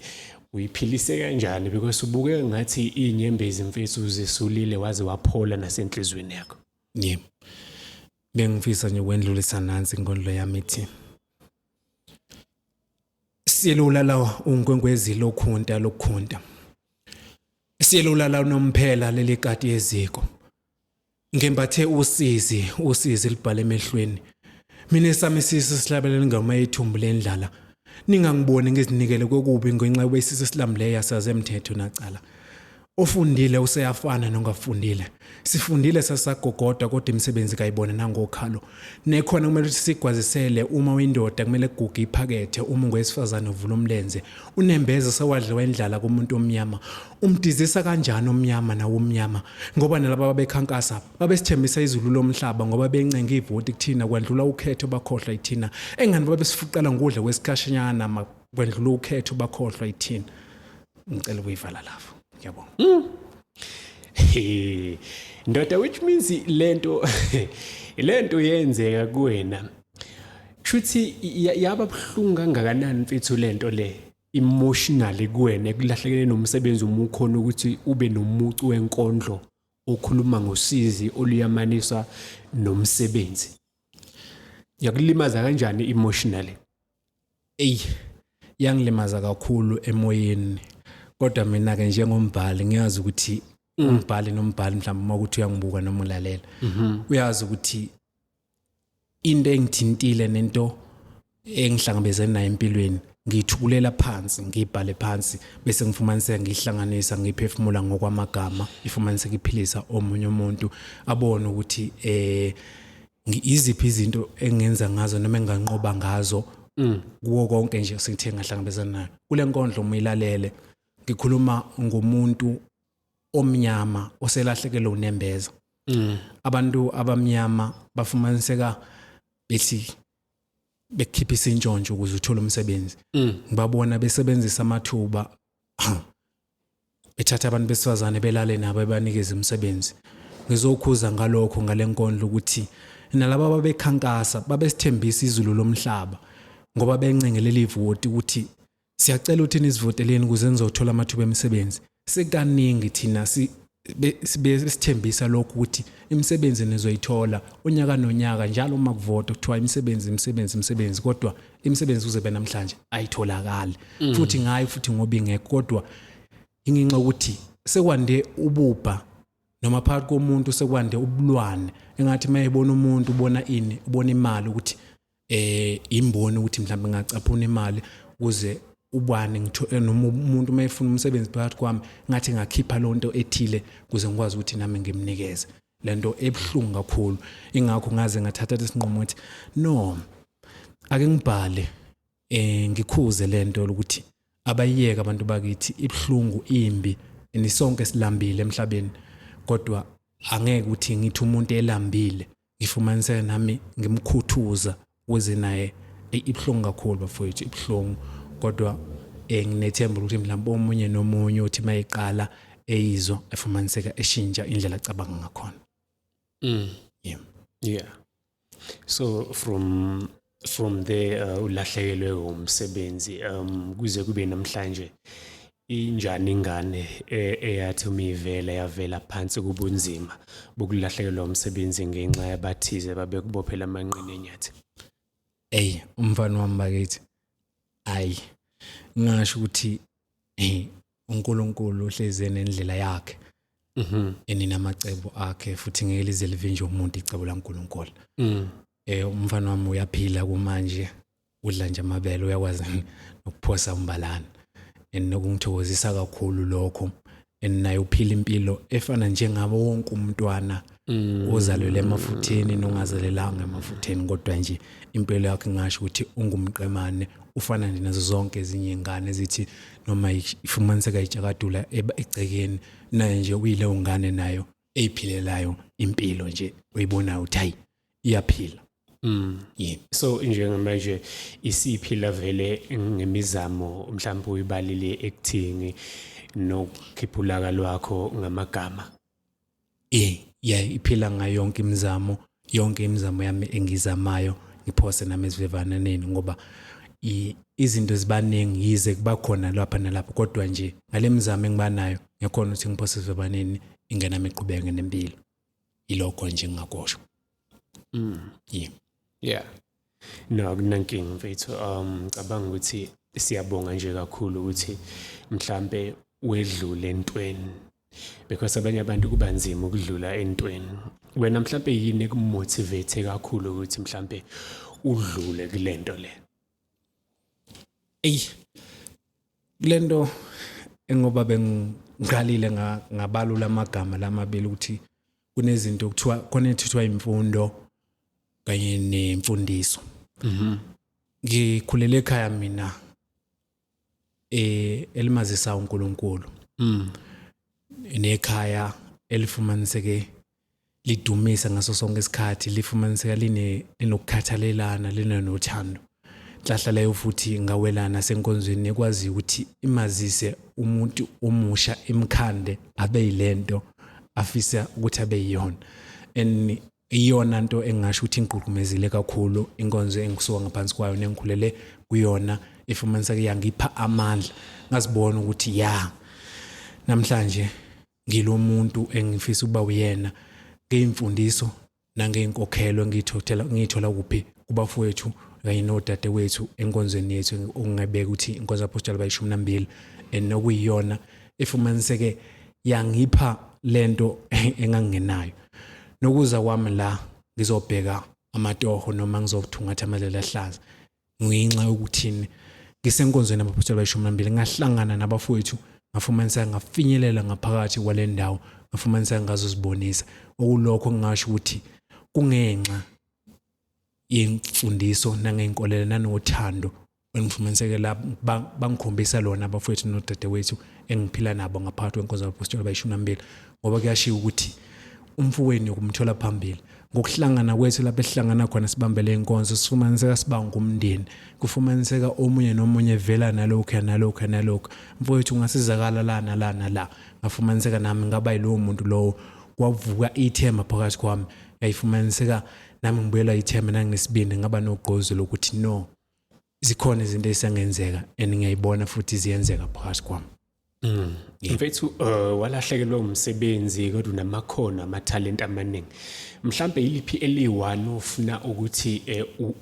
uyiphilise kanjani, because ubukeka ngathi iy'nyembezi mfethu uzesulile waze waphola nasenhliziyweni yakho. Yebo. Bengifisa nje ukwendlulisa nansi inkondlo yami ithi: Siyelula la unkwenkwezi lokhunta lokhunta. Siyelula la unomphela leli kati yeziko. Ngembathe usizi, usizi libhale emehlweni. Mina sami isisu sihlabelela ingoma yethumbu lendlala. Ningangiboni ngizinikele kokubi ngenxa yokuba silamleya saze emthetho nacala. Ofundile useyafana nongafundile. Sifundile sasagogoda, kodwa imisebenzi kayibona nangokhalo. Nekhona kumele ukuthi sigwazisele. Uma uyindoda kumele kuguge iphakethe, uma ungowesifazane uvula umlenze. Unembeza sewadliwa indlala kumuntu omnyama. Umdizisa kanjani omnyama nawo omnyama? Ngoba nalaba babekhankasa babesithembisa izulu lomhlaba, ngoba bencenga ivoti kuthina. Kwandlula ukhetho, bakhohlwa ithina. Engani babesifuqela ngokudla kwesikhashanyana, kwendlula ukhetho, bakhohlwa ithina. Ngicela ukuyivala lapho, ngiyabonga. He, ndoda, which means lento yenzeka kuwena, kushuthi yaba buhlungu kangakanani mfethu lento le emotionally kuwena, ekulahlekeleni nomsebenzi, uma ukhona ukuthi ube nomucu wenkondlo okhuluma ngosizi oluyamaniswa nomsebenzi? Yakulimaza kanjani emotionally? Ey, yangilimaza kakhulu emoyeni, kodwa mina ke njengombhali ngiyazi ukuthi umbhali nombhali, mhlawumbe uma ukuthi uyangibuka noma ulalela, uyazi ukuthi into engithintile nento engihlangabezene nayo empilweni ngiyithukulela phansi, ngiyibhale phansi, bese ngifumaniseka ngihlanganisa, ngiphefumula ngokwamagama, ifumaniseka iphilisa omunye umuntu, abone ukuthi iziphi izinto engenza ngazo noma enganqoba ngazo kuwo konke nje sengithe ngahlangabezana nayo. Kule nkondlo, uma uyilalele, ngikhuluma ngomuntu omnyama oselahlekelwe unembeza. Abantu abamnyama bafumaniseka bethi bekukhipha isintshontsho ukuze uthole umsebenzi. Ngibabona besebenzisa amathuba, bethatha abantu besifazane, belale nabo, bebanikeze imisebenzi. Ngizokhuza ngalokho ngale nkondlo ukuthi nalaba babekhankasa babesithembisa izulu lomhlaba, ngoba bencengelela ivoti ukuthi siyacela ukuthi nisivoteleni ukuze nizothola amathuba emisebenzi. Sekaningi thina sithembisa lokhu ukuthi imisebenzi nizoyithola unyaka nonyaka, njalo uma kuvota kuthiwa imisebenzi, imisebenzi, imisebenzi, kodwa imisebenzi kuze namhlanje ayitholakali. Futhi ngayo futhi ngoba ingekho, kodwa ingenxa ukuthi sekwande ububha noma phakathi komuntu, sekwande ubulwane, engathi mayebona umuntu ubona ini, ubona imali, ukuthi imboni ukuthi mhlawumbe ngacaphuna imali ukuze ubani noma umuntu uma efuna umsebenzi phakathi kwami, ngathi ngakhipha lonto ethile ukuze ngikwazi ukuthi nami ngimnikeze lento ebuhlungu kakhulu. Ingakho ngaze ngathatha lesinqumo ukuthi no, ake ngibhale ngikhuze lento ukuthi abayiyeke abantu bakithi, ibhlungu, imbi, nisonke silambile emhlabeni, kodwa angeke ukuthi ngithi umuntu elambile ngifumaniseka nami ngimkhuthuza ukuze naye. Ibhlungu kakhulu bafowethu, ibhlungu, kodwa nginethemba ukuthi mhlawumbe omunye nomunye uthi mayiqala eyizwa efumaniseka eshintsha indlela acabanga ngakhona. Yeah. Yeah, so from there ulahlekelwe umsebenzi, kuze kube namhlanje injani ingane eyathi uma ivela yavela phansi kubunzima bokulahlekelwa umsebenzi ngenxa yabathize babekubophela amanqina enyathi? Ey, umfana wami bakithi, ayi, ngingasho ukuthi uNkulunkulu uhlezi nendlela yakhe eninamacebo akhe, futhi ngeke lize livinjwe umuntu icebo laNkulunkulu. Umfana wami uyaphila kumanje, udla nje amabele, uyakwazi nokuphosa umbalana, and nokungithokozisa kakhulu lokho, and naye uphila impilo efana njengabo wonke umntwana ozalelwe emafutheni nongazalelanga emafutheni, kodwa nje impilo yakhe ngasho ukuthi ungumqemane, ufana nje nazo zonke ezinye ingane ezithi noma ifumaniseka itshakadula egcekeni, naye nje uyileyo ngane nayo. Eyiphilelayo impilo nje oyibonayo ukuthi hayi, iyaphila. Yebo. So njengamanje isiphila vele ngemizamo mhlawumbe uyibalile ekuthini nokukhipha ulaka lwakho ngamagama? Yeah, iphila ngayo yonke imizamo, yonke imizamo yami engizamayo, ngiphose nami esivivaneni, ngoba izinto zibaningi, yize kuba khona lapha nalapha, kodwa nje ngale mizamo engibanayo ngiyakhona ukuthi ngiphose esivivaneni, ingane yami iqhubeke nempilo. Ilokho nje engingakusho. Yeah. Yeah. No, akunankinga mfethu. Ngicabanga ukuthi siyabonga nje kakhulu ukuthi mhlambe wedlule entweni, because abanye abantu kuba nzima ukudlula entweni. Wena mhlambe yini ekumotivate kakhulu ukuthi mhlambe udlule kulento le? Ey, kulento engoba bengiqalile ngabalula amagama lamabili ukuthi kunezinto kuthiwa khona ethithwa imfundo kanye nemfundiso. Ngikhulele ekhaya mina elimazisa uNkulunkulu. Nekhaya elifumaniseke lidumisa ngaso sonke isikhathi, lifumaniseka line linokukhathalelana, linenothando. Nhlahla leyo futhi ngawelana senkonzweni ekwazi ukuthi imazise umuntu omusha, imkhande abe yilento afisa ukuthi abe yiyona, and iyona nto engingasho ukuthi ingigqugqumezile kakhulu inkonzo engisuka ngaphansi kwayo nengikhulele kuyona. Ifumaniseka yangipha amandla, ngazibona ukuthi ya, namhlanje ngilo muntu engifisa ukuba uyena ngeyimfundiso nangeyinkokhelo engiyithola, ngiyithola kuphi? Kubafowethu kanye nodadewethu enkonzweni yethu, okungebeka ukuthi inkonzo apostoli bayishumi nambili, and nokuyiyona efumaniseke yangipha lento engangenayo. Nokuza kwami la ngizobheka amatoho noma ngizothungatha amadlelo ahlaza, ngenxa yokuthini? Ngisenkonzweni yabapostoli bayishumi nambili, ngahlangana nabafowethu, ngafumaniseka ngafinyelela ngaphakathi kwale ndawo, ngafumaniseka ngazozibonisa. Okulokho ngingasho ukuthi kungenxa yemfundiso nangey'nkolelo nanothando engifumaniseke la bangikhombisa lona abafowethu nodadewethu engiphila nabo ngaphakathi kwenkonzo yabapostoli abayishumi nambili, ngoba kuyashiwo ukuthi umfowenu ukumthola phambili. Ngokuhlangana kwethu lapho esihlangana khona sibambele inkonzo, sifumaniseka siba ngumndeni, kufumaniseka omunye nomunye vela nalokhu nalokhu nalokhu, mfowethu ungasizakala la nala nala. Ngafumaniseka nami ngaba yilowo muntu lowo, kwavuka ithemba phakathi kwami, yayifumaniseka nami ngibuyela ithemba nangesibindi, ngaba nogqozi lokuthi no, zikhona izinto ezisengenzeka and ngiyayibona futhi ziyenzeka phakathi kwami. Mfethu, walahlekelwa umsebenzi kodwa unamakhono, amathalente amaningi. Mhlambe yiliphi eliyi-one ofuna ukuthi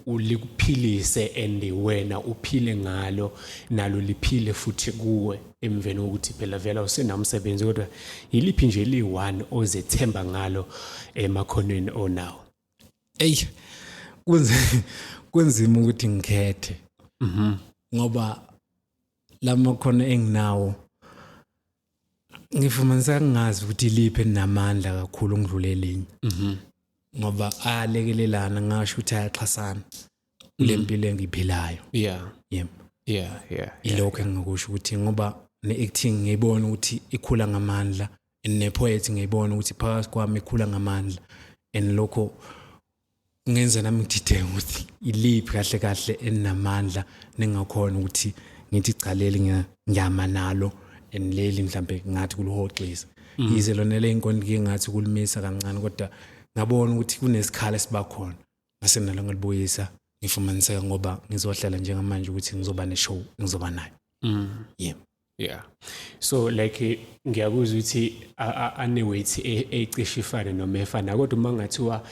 ulikuphilise and wena uphile ngalo, nalo liphile futhi kuwe, emveni kokuthi phela vela usenawo umsebenzi, kodwa yiliphi nje eliyi-one ozethemba ngalo emakhonweni onawo? Ey, kunzima ukuthi ngikhethe ngoba lamakhono enginawo ngifumaniseka ngingazi ukuthi iliphi elinamandla kakhulu ngidlule elinye, ngoba ayalekelelana, ngasho ukuthi ayaxhasana kule mpilo engiyiphilayo. Yebo. Ilokho engingakusho ukuthi ngoba ne-acting ngiyibona ukuthi ikhula ngamandla and ne-poet ngiyibona ukuthi phakathi kwami ikhula ngamandla, and lokho kungenza nami ngidideke ukuthi iliphi kahle kahle elinamandla nengakhona ukuthi ngithi cha, leli ngiyama nalo and leli mhlambe ngathi kulihoxisa, yize lona le inkondlo ngathi kulimisa kancane, kodwa ngabona ukuthi kunesikhala esiba khona ngase nalo ngilibuyisa, ngifumaniseka ngoba ngizohlela njengamanje ukuthi ngizoba ne-show engizoba nayo, yebo. Yeah. So like ngiyakuzwa ukuthi ane weight ecishe ifane noma efana, kodwa uma ngathiwa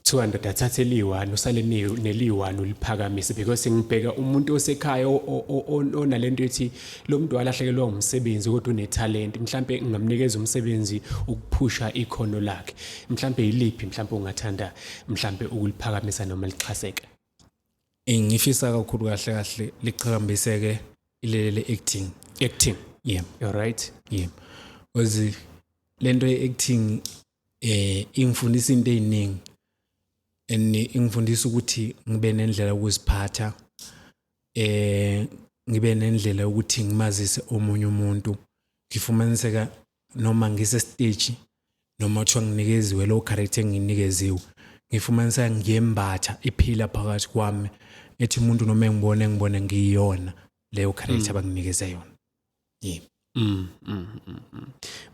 200 athathe eliyi-one, usale neliyi-one uliphakamise, because ngibheka umuntu osekhaya onalento ethi lo muntu walahlekelwa umsebenzi kodwa unethalente, mhlambe ngingamnikeza umsebenzi ukuphusha ikhono lakhe. Mhlambe yiliphi mhlambe ungathanda mhlambe ukuliphakamisa noma lixhaseke? Ngifisa kakhulu kahle kahle liqhakambiseke ilele le-acting. Acting? Yeah. All right. Yeah, because lento ye-acting ingifundisa into eziningi and ingifundisa ukuthi ngibe nendlela yokuziphatha, ngibe nendlela yokuthi ngimazise omunye umuntu, ngifumaniseka. noma ngise stage noma kuthiwa nginikeziwe lo character enginikeziwe, ngifumanisa ngiyembatha iphila phakathi kwami, ethi umuntu noma engibone ngibone ngiyona leyo character abanginikeze yona. Yebo.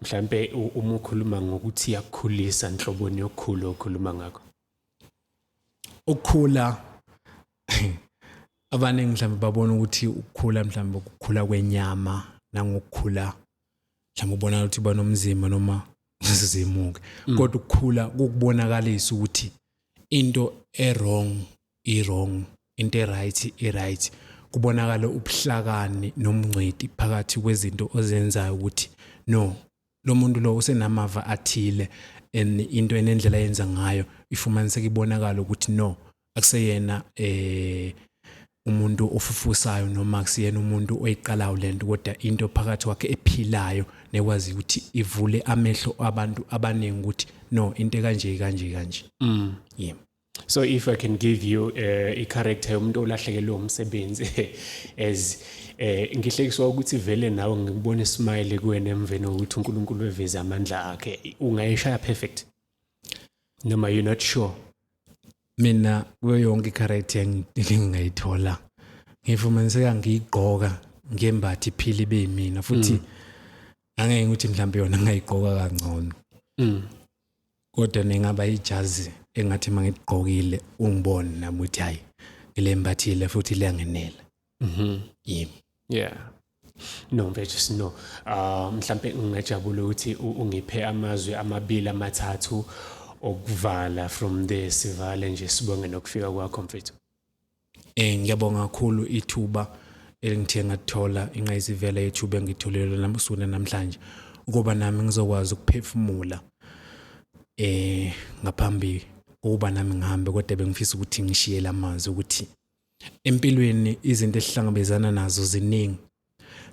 Mhlambe uma ukhuluma ngokuthi iyakukhulisa, nhloboni yokukhula okhuluma ngakho? Ukukhula, abaningi mhlawumbe babona ukuthi ukukhula mhlawumbe ukukhula kwenyama, nangokukhula mhlawumbe ubona ukuthi banomzimba noma sizimuke, kodwa ukukhula kukubonakalisa ukuthi into e-wrong i-wrong, into e-right i-right. Kubonakala ubuhlakani nomngcweti phakathi kwezinto ozenzayo, ukuthi no, lo muntu lo usenamava athile and into enendlela yenza ngayo ifumaniseka, ibonakala ukuthi no, akuseyena umuntu ofufusayo noma akusiyena umuntu oyiqalayo lento, kodwa into phakathi kwakhe ephilayo nekwazi ukuthi ivule amehlo abantu abaningi ukuthi no, into kanje kanje kanje. Yebo. So if I can give you i-character yomuntu olahlekelwe umsebenzi, as ngihlekiswa ukuthi vele nawe ngikubona smile kuwena emveni kokuthi uNkulunkulu eveze amandla akhe, ungayishaya perfect noma you're not sure? Mina kuyo yonke i-character engingayithola, ngifumaniseka ngiyigqoka ngembathi iphile ibe yimina, futhi angeke ukuthi mhlawumbe yona ngayigqoka kangcono, kodwa nengaba ijazi engathi mangigqokile ungibone nami ukuthi hayi, ngilembathile futhi liyangenela. Yebo. Yeah, no mfethu, sino mhlambe ngingajabula ukuthi ungiphe amazwi amabili amathathu okuvala from there, sivale nje, sibonge nokufika kwakho mfethu. Ngiyabonga kakhulu ithuba elingithe ngathola, ingqayizivela yethuba engitholile namusuku namhlanje, ukuba nami ngizokwazi ukuphefumula ngaphambi kokuba nami ngihambe. Kodwa bengifisa ukuthi ngishiye lamazwi ukuthi empilweni izinto esihlangabezana nazo ziningi,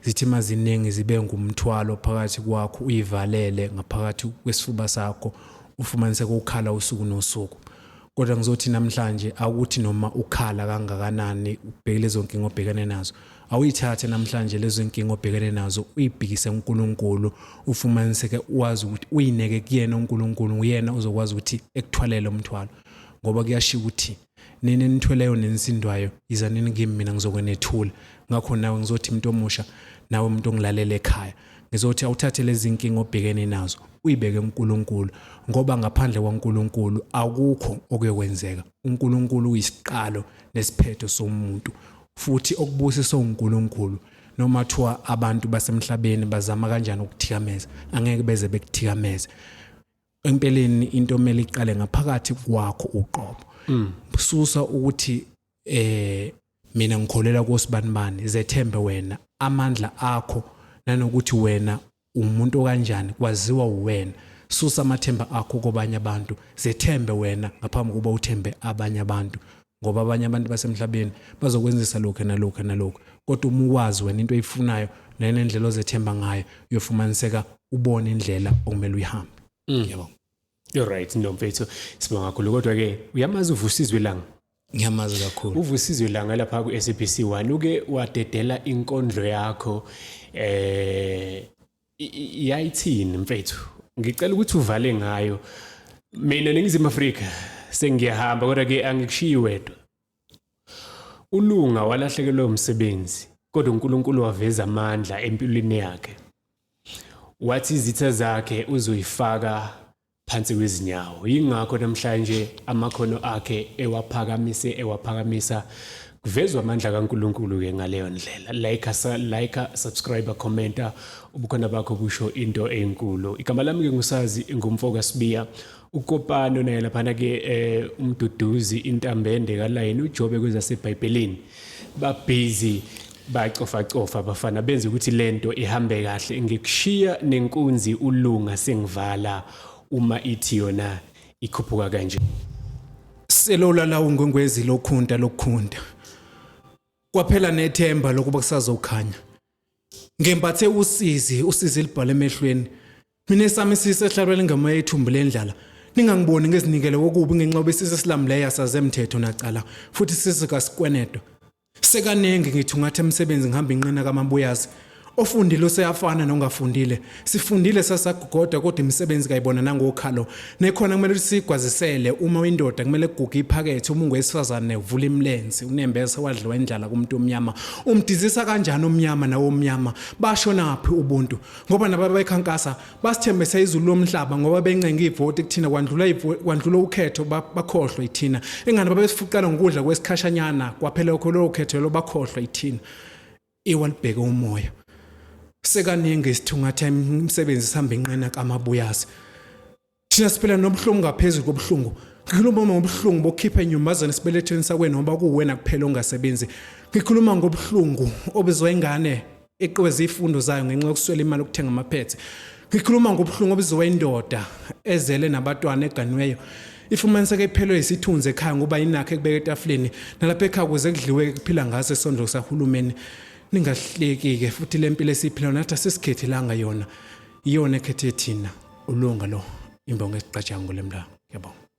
zithi maziningi zibe ngumthwalo phakathi kwakho, uyivalele ngaphakathi kwesifuba sakho, ufumaniseke ukhala usuku nosuku. Kodwa ngizothi namhlanje, akuthi noma ukhala kangakanani ubheke lezo nkinga obhekene nazo, awuyithathe namhlanje lezo nkinga obhekene nazo uyibhikise uNkulunkulu, ufumaniseke wazi ukuthi uyineke kuyena uNkulunkulu, uyena uzokwazi ukuthi ekuthwalele umthwalo, ngoba kuyashiwo ukuthi nini enithweleyo nenisindwayo, yizanini kimi, mina ngizokwenethula. Ngakho nawe ngizothi umuntu omusha, nawe umuntu ongilalela ekhaya, ngizothi awuthathe lezi nkinga obhekene nazo uyibeke kuNkulunkulu, ngoba ngaphandle kwaNkulunkulu akukho okuyokwenzeka. UNkulunkulu uyisiqalo nesiphetho somuntu, futhi okubusiswa uNkulunkulu, noma thiwa abantu basemhlabeni bazama kanjani ukuthikameza, angeke beze bekuthikameze. Empeleni into omele iqale ngaphakathi kwakho uqobo. Susa ukuthi mina ngikholela kosibanibani, zethembe wena, amandla akho nanokuthi wena umuntu okanjani kwaziwa uwena. Susa amathemba akho kobanye abantu, zethembe wena ngaphambi kokuba uthembe abanye abantu, ngoba abanye abantu basemhlabeni bazokwenzisa lokhu nalokhu nalokhu, kodwa uma ukwazi wena into oyifunayo nanendlela ozethemba ngayo, uyofumaniseka ubone indlela okumele uyihambe. Yebo. You're right, no mfethu, sibonga kakhulu. Kodwa ke uyamazi uVusizwe Langa? Ngiyamazi kakhulu. UVusizwe Langa lapha ku SABC 1 uke wadedela inkondlo yakho, yayithini mfethu? Ngicela ukuthi uvale ngayo. Mina Ningizimu Afrika sengiyahamba, kodwa ke angikushiyi wedwa. Ulunga walahlekelwe umsebenzi, kodwa uNkulunkulu waveza amandla empilweni yakhe, wathi izitha zakhe uzoyifaka phansi kwezinyawo. Yingakho namhlanje amakhono akhe ewaphakamise, ewaphakamisa, kuvezwa amandla kaNkulunkulu ke ngaleyo ndlela. Like, like, subscribe, commenta, ubukhona bakho kusho into enkulu. Igama lami ke ngusazi ngumfoka Sibiya, ukopano naye laphana ke umduduzi intambende kalayini uJobe kwezaseBhayibhelini. Babhizi bacofa cofa abafana benze ukuthi lento ihambe kahle. Ngikushiya nenkunzi uLunga, sengivala uma ithi yona ikhuphuka kanje. Selola la ungwengwezi lokhunta lokhunta, kwaphela nethemba lokuba kusazokhanya. Ngembathe usizi, usizi libhala emehlweni. Mina esami isise ehlalweni ngama ethumbu lendlala. Ningangiboni ngezinikele kokubi ngenxa besise silamleya sazemthetho nacala, futhi sisi kasikwenedo. Sekaningi ngithi ungathi emsebenzi ngihamba inqina kaMabuyazi. Ofundile useyafana nongafundile. Sifundile sasagogoda kodwa imisebenzi kayibona nangokhalo. Nekhona kumele ukuthi sigwazisele uma uyindoda kumele kuguge iphakethe uma ungowesifazane uvula imilenze unembeza wadliwa indlala kumuntu omnyama. Umdizisa kanjani omnyama nawo omnyama? Bashonaphi ubuntu? Ngoba nabo ababekhankasa basithembise izulu lomhlaba ngoba bencenga ivoti kuthina kwandlula kwandlula ukhetho bakhohlwa ithina. Engane babesifuqela ngokudla kwesikhashanyana kwaphela lokho lo khetho lo bakhohlwa ithina. Iwa libheke umoya. Sekaningi sithungatha imisebenzi sihamba inqina kamabuyazi. Thina siphila nobuhlungu ngaphezulu kobuhlungu. Ngikhuluma ngobuhlungu bokukhipha inyumbazane esibelethweni sakwenu ngoba kuwena kuphela ongasebenzi. Ngikhuluma ngobuhlungu obizwa ingane eqiwe zifundo zayo ngenxa yokuswela imali yokuthenga amaphethe. Ngikhuluma ngobuhlungu obuziwa indoda ezele nabatwana eganweyo. Ifumaniseke iphelwe isithunzi ekhaya ngoba inakho ekubeka etafuleni nalapha ekhaya kuze kudliwe kuphila ngaso isondlo sahulumeni. Ningahleki-ke futhi le mpilo esiyiphilayo nathi asisikhethelanga yona. Iyona ekhethe thina. Ulunga lo imbongo esiqajango lemla. Ngiyabonga.